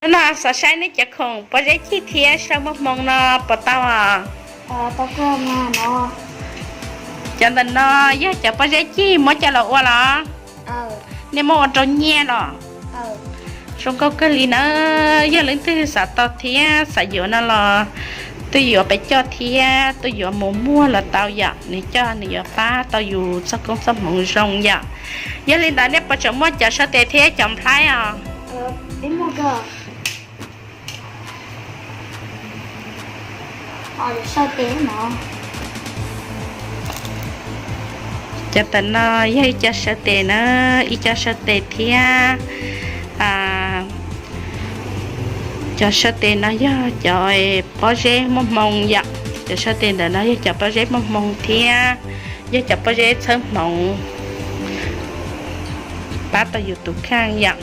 Hnub no xav saib nej cov khoom pob zeb cig thiab saw muaj hmoo no puas tau os? Cov ntawm no yog cov pob zeb cig muab coj los ua los? Nej muab ua rau nyiaj los? Zoo nkauj kawg li na. Yog leej twg xav tau thiab xav yuav no los tuaj yuav pem coj thiab tuaj yuav mus muag los tau yom, nws coj nws yuav pab tau yus txoj koob txoj hmoov zoo yom. Yog li ntawd nej puas tseem muaj cov saw tes thiab cov nplhaib os? Cov ntawm no yog ib co saw tes na, ib co saw tes thiab. Cov saw tes no yog cov pob zeb muaj hmoo yom. Cov saw tes ntawm no yog cov pob zeb muaj hmoo thiab yog cov pob zeb txhawb hmoov pab tau yus tus kheej yom.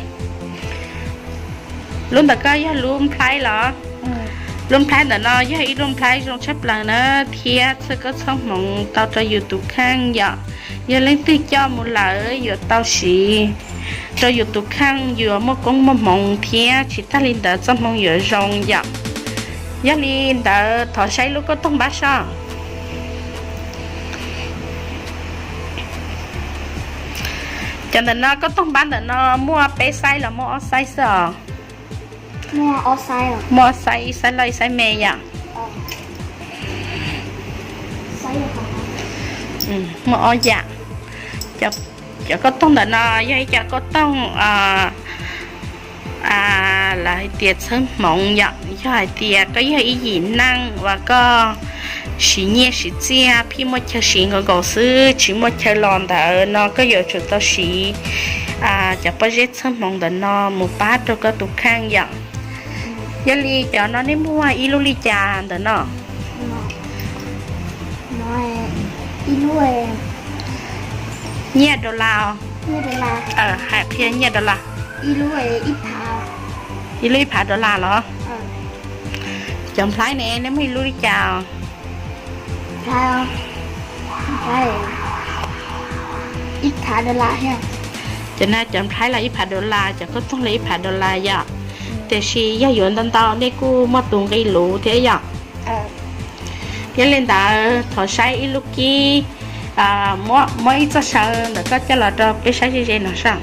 Lub ntawm ko yog lub nplhaib los? Lub nplhaib ntawm no yog ib lub nplhaib zoo tshaj plaws na, thiab txhawb koob txhawb hmoov tau rau yus tus kheej yom. Yog leej twg coj mus lawm yuav tau siv rau yus tus kheej, yuav muaj koob muaj hmoov thiab tsis tag li ntawd txoj hmoo yuav zoo yom. Yog li ntawd thov saib lub kauj toog npab soj. Cov ntawm no kauj toog npab ntawm no muaj peb xaiv los muaj ob xaiv xwb os? Muaj ob xaiv, ib xaiv loj ib xaiv me yom. Muaj ob yam. Cov kauj toog ntawm no yog ib co kauj toog lawv hais tias txhawb hmoov yom. Yog hais tias koj yog ib yim neej uas koj siv nyiaj siv txiaj pheej muaj chaw siv nkaus nkaus xwb tsis muaj chaw los ntawd no koj yuav tsum tau siv cov pob zeb txhawb hmoov ntawm no mus pab rau koj tus kheej yom. Yog li cov no nej muag ib lub li cas ntawm no? Nyiaj dollar os? Hais qhia nyiaj dollar. Ib lub ib phav dollar los? Cov nplhaib ne nej muag ib lub li cas? Cov no cov nplhaib los ib phav dollar, cov kauj toog los ib phav dollar yom. Tiam sis yog yuav ntau ntau nej kuj muaj tus nqi luv thiab yom. Yog li ntawd thov saib ib lub kib, muab ib txoj saw ntawm koj coj los rau peb saib ze ze no saib.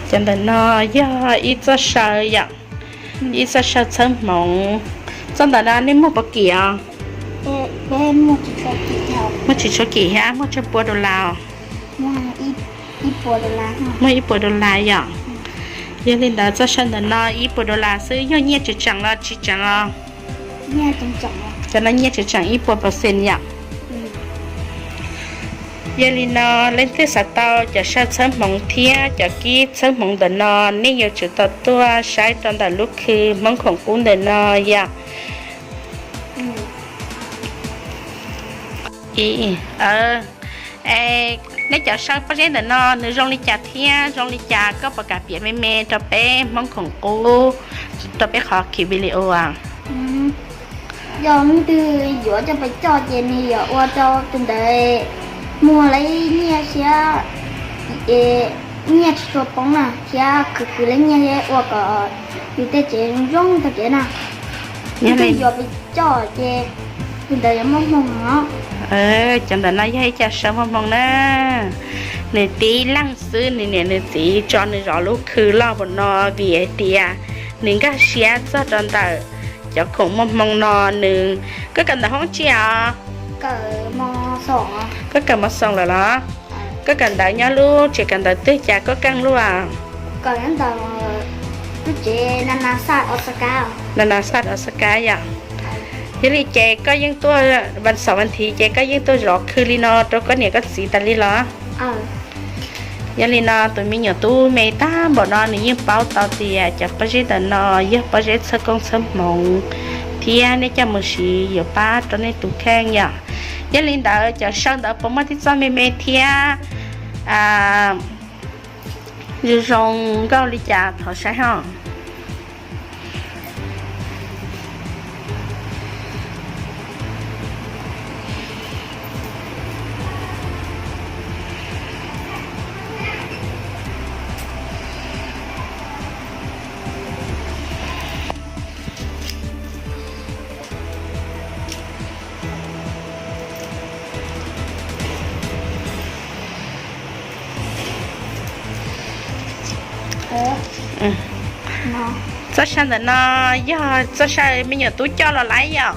Cov ntawm no yog ib txoj saw yom, ib txoj saw txhawb hmoov. Txoj ntawm no nej muag puas kim os? Muaj tsis tshua kim thiab, muaj tsawg pua dollar os? Muaj ib puas dollar yom. Yog li ntawd txoj saw ntawm no ib puas dollar xwb, yog nyiaj tseem tseem los tsis tseem os? Cov no nyiaj tseem tseem ib puas percent yom. Yog li no leej twg xav tau cov saw txhawb hmoov thiab cov kib txhawb hmoov ntawm no nej yuav tsum tau tuaj saib rau ntawm lub khw Hmoob Khoom Qub ntawm no yom. Nej cov saw pob zeb ntawm no nws zoo li cas thiab zoo li cas koj puas kam piav me me rau peb Hmoob Khoom Qub, rau peb qhov ki video a? Yog leej twg yuav coj pes coj ces nws yuav ua rau tus ntawd muag lawm nyiaj thiab, nyiaj tsis tshua poob na thiab khwv khwv lawm nyiaj thiab ua kom yus tej tsev zoo tag kev na. Yog leej twg yuav pes coj ces tus ntawd yuav muaj hmoo os. Cov ntawm no yog ib co saw muaj hmoo na. Nws tib leeg xwb nws niam nws txiv tso nws zov lub khw loj npaum no vim hais tias nws nkag siab txog rau ntawm cov khoom muaj hmoo no nws. Koj kawm ntawv hoob tsi os? Koj kawm mos xoos lawm los? Koj kawm ntawv nyob lub tsev kawm ntawv twg cas koj keej luaj? Lub tsev Nana Sat Osaka yom. Yog li ces koj yeej tuaj vas xaum vas thiv ces koj yeej tuaj zov khw li no rau koj niam koj txiv tas li los? Yog li no tus me nyuam tub me tag npaum no nws yeej paub tau tias cov pob zeb ntawm no yog pob zeb txhawb koob txhawb hmoov thiab nej coj mus siv yuav pab rau nej tus kheej yom. Yog li ntawd cov saw ntawd puas muaj tib txoj me me thiab zoo zoo nkauj li cas thov saib ho. Txoj saw ntawm no yog txoj saw me nyuam tub coj los lawm yom?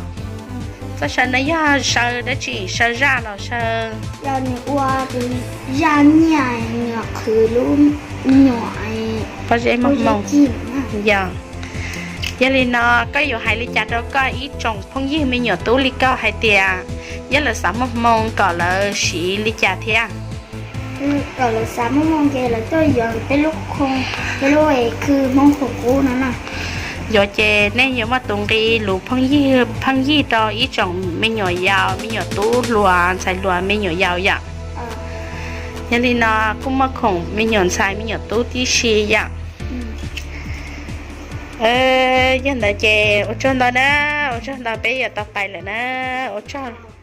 Txoj saw no yog saw dab tsi, saw zaj los saw? Yog nws ua zaj nyiaj, nws qhwv lub nyuam pob zeb muaj hmoo. Yog, yog li no koj yuav hais li cas rau koj ib tsoom phooj ywg me nyuam tub li koj hais tias yog lawv xav muaj hmoo kom lawv siv li cas thiab? Kom lawv xav muaj hmoo ces lawv tuaj yuav peb lub, peb lub khw Hmoob qub qub no na. Yuav ces nej yuav muaj tus nqi lus phooj ywg rau ib tsoom me nyuam yaus, me nyuam tub hluas, ntxhais hluas, me nyuam yaus yom? Yog li no kuj muaj khoom me nyuam ntxhais me nyuam tub tib si yom? Yog ntawd ces ua tsaug ntau na, ua tsaug ntau, peb yuav tau pais lawm na, ua tsaug.